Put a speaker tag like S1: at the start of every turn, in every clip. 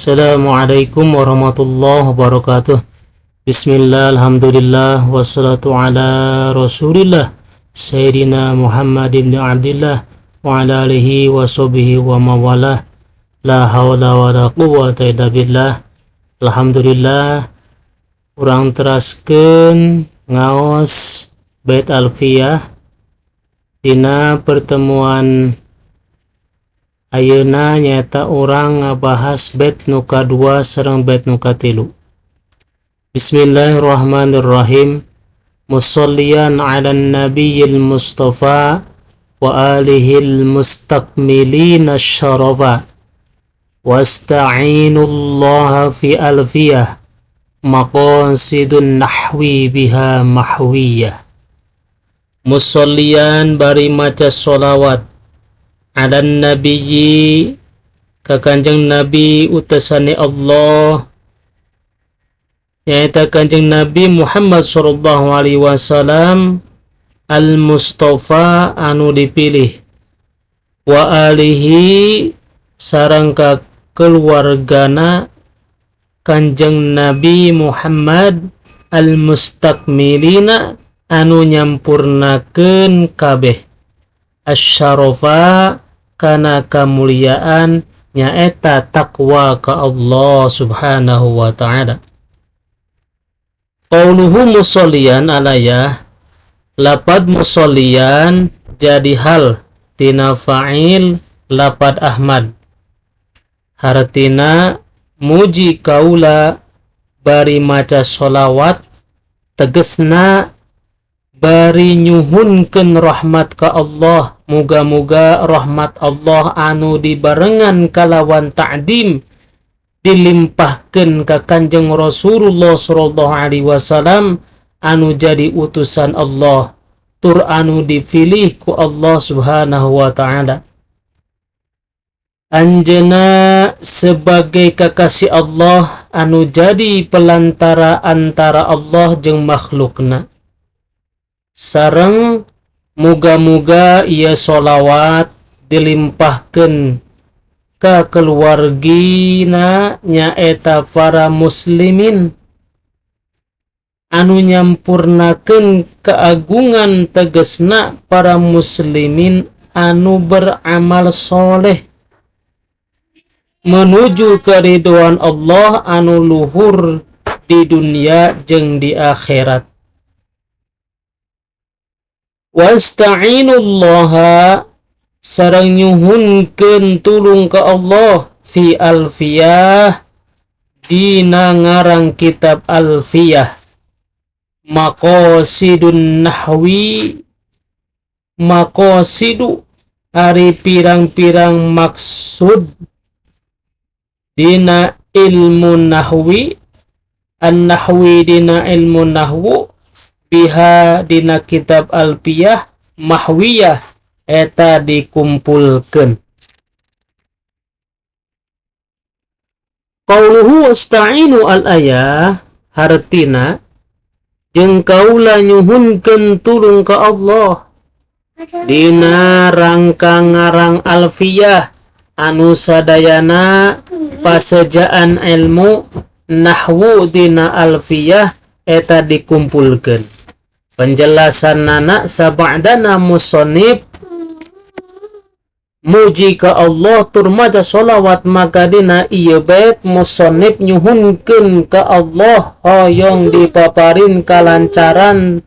S1: Assalamualaikum warahmatullahi wabarakatuh. Bismillah, alhamdulillah, wassalatu ala rasulillah Sayyidina Muhammad ibn Abdillah wa ala alihi wa sahbihi wa mawalah. La hawla wa la quwwata illa billah. Alhamdulillah, urang teraskeun ngaos bait alfiyah dina pertemuan ayeuna nyaeta urang ngabahas bait nu kadua sareng bait nu katilu. Bismillahirrahmanirrahim. Musallian ala nabiyil mustafa wa alihil mustakmilina syarafa. Wasta'inullaha fi alfiyah maqasidun nahwi biha mahwiyah. Musallian bari maca sholawat ala nabiyyi ka Kanjeng Nabi utusane Allah, nyaeta Kanjeng Nabi Muhammad sallallahu alaihi wasallam al Mustafa anu dipilih, wa alihi sareng ka keluargana Kanjeng Nabi Muhammad al mustakmilina anu nyampurnakeun kabeh asyarafa kana kamuliaan nyaeta takwa ka Allah subhanahu wa ta'ala. Qauluhu musallian alayah, lapad musallian jadi hal tina fa'il lapad Ahmad, hartina muji kaula bari maca sholawat tegesna bari nyuhunkeun rahmat ka Allah. Muga-muga rahmat Allah anu dibarengan kalawan ta'dim dilimpahkeun ka Kanjeng Rasulullah sallallahu alaihi wasallam anu jadi utusan Allah tur anu dipilih ku Allah subhanahu wa ta'ala. Anjeuna sebagai kakasih Allah anu jadi pelantara antara Allah jeung makhlukna. Sareng muga-muga ia sholawat dilimpahkeun ka keluargina nyaeta para muslimin anu nyampurnakeun keagungan tegesna para muslimin anu beramal soleh menuju keridhaan Allah anu luhur di dunia jeung di akhirat. Wasta'inullaha sareng nyuhunkeun tulung ka Allah fi alfiyah dina ngarang kitab alfiyah maqasidun nahwi maqasidu ari pirang-pirang maksud dina ilmu nahwi an-nahwi dina ilmu nahwu biha dina kitab alfiyah mahwiyah eta dikumpulkeun. Qauluhu wasta'inu al-ayah hartina jeung kaula nyuhunkeun tulung ka Allah dina rangka ngarang alfiyah anu sadayana pasejaan ilmu nahwu dina alfiyah eta dikumpulkeun. Penjelasan nana sabadana musonib Muji ka Allah tur maca sholawat, maka dina ieu bait musannif nyuhunkeun ka Allah hoyong dipaparin kalancaran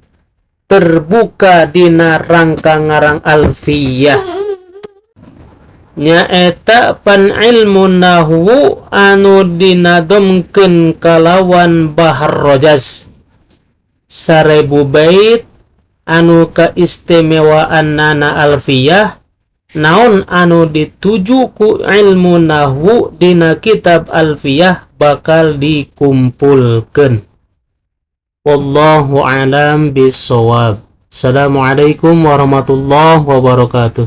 S1: terbuka dina rangka ngarang alfiyah, nyaeta pan ilmu nahwu anu dinadomkeun kalawan bahar rojaz 1000 bait. Anu kaistimewaan nana alfiyah naon anu dituju ku ilmu nahwu dina kitab alfiyah bakal dikumpulkan. Wallahu alam bisawab. Assalamualaikum warahmatullahi wabarakatuh.